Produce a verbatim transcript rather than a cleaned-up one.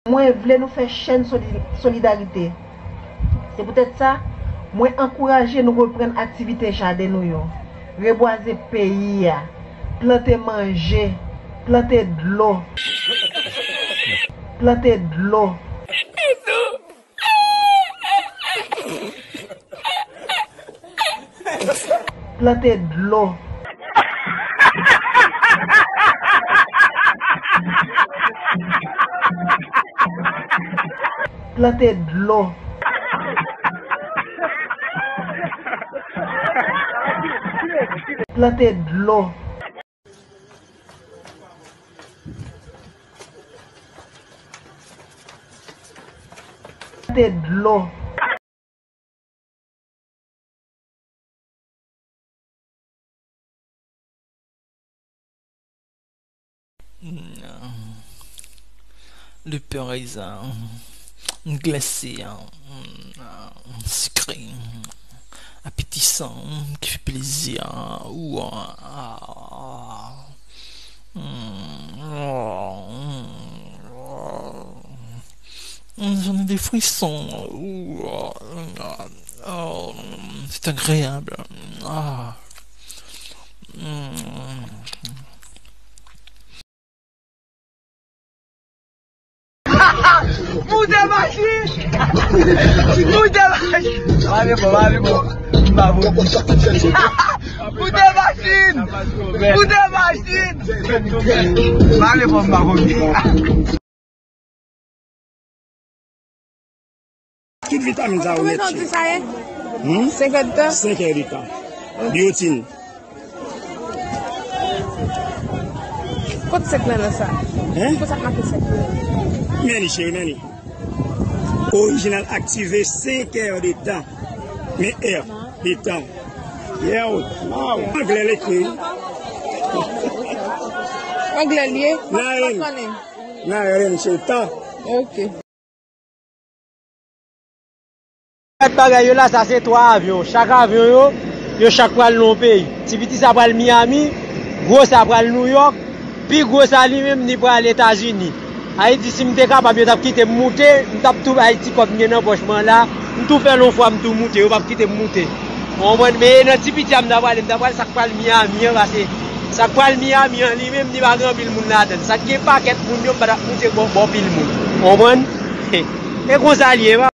Mwen vle nou fè chèn soli- solidarite. Se poutèt sa, mwen ankouraje nou reprann aktivite jaden nou yo, rebwaze peyi a, plante manje, plante dlo, plante dlo. Plante dlo. Plante dlo. Plante dlo. Plante dlo. Le pain raisin, glase, sikre, apetisan, ki fè plezi. Ou, ah, mm, oh, mm, oh. Mm, j'en ai des frissons. Ouh, ah, oh, c'est agréable. Ah. Mm. Moute machin! Moute machin! Mare bon, mare bon. M pa bon. Moute machin! Moute machin! Mare bon, m pa bon. Tout vitamin sa yo. Konbyen tan w di sa ye? Hmm? Senk èdtan? Senk èdtan. Biotin. Kot senk nan nan sa? Hein? Kot sa k make senk nan? Men li, cheri, men li. Original activé cinq heures de temps. Men heure de temps. Yeah, wow. Anglè l ekri. Anglè l ye? Nan, pa konnen. Nan, cheri, tan. Ok. Gad bagay yo la, sa se twa avyon. Chak avyon yo, yo chak pral nan yon peyi. Ti piti sa pral Miami, gwo sa pral New York, pi gwo sa li menm li pral Etazini. Ayiti, si m te kapab, yo t ap kite m moute, m t ap tou bay ti kòb m gen nan pòch mwen la, m tou fè l yon fwa, m tou moute, yo p ap kite m moute. Ou konprann? Men nan ti piti a m ta pral, m ta pral sa k pral Miami an, paske sa k pral Miami an, li menm, li pa gen anpil moun ladan l. Sa k gen pakèt moun yo, m pa t ap moute bò, bò pil moun. Ou konprann? E konsa l ye,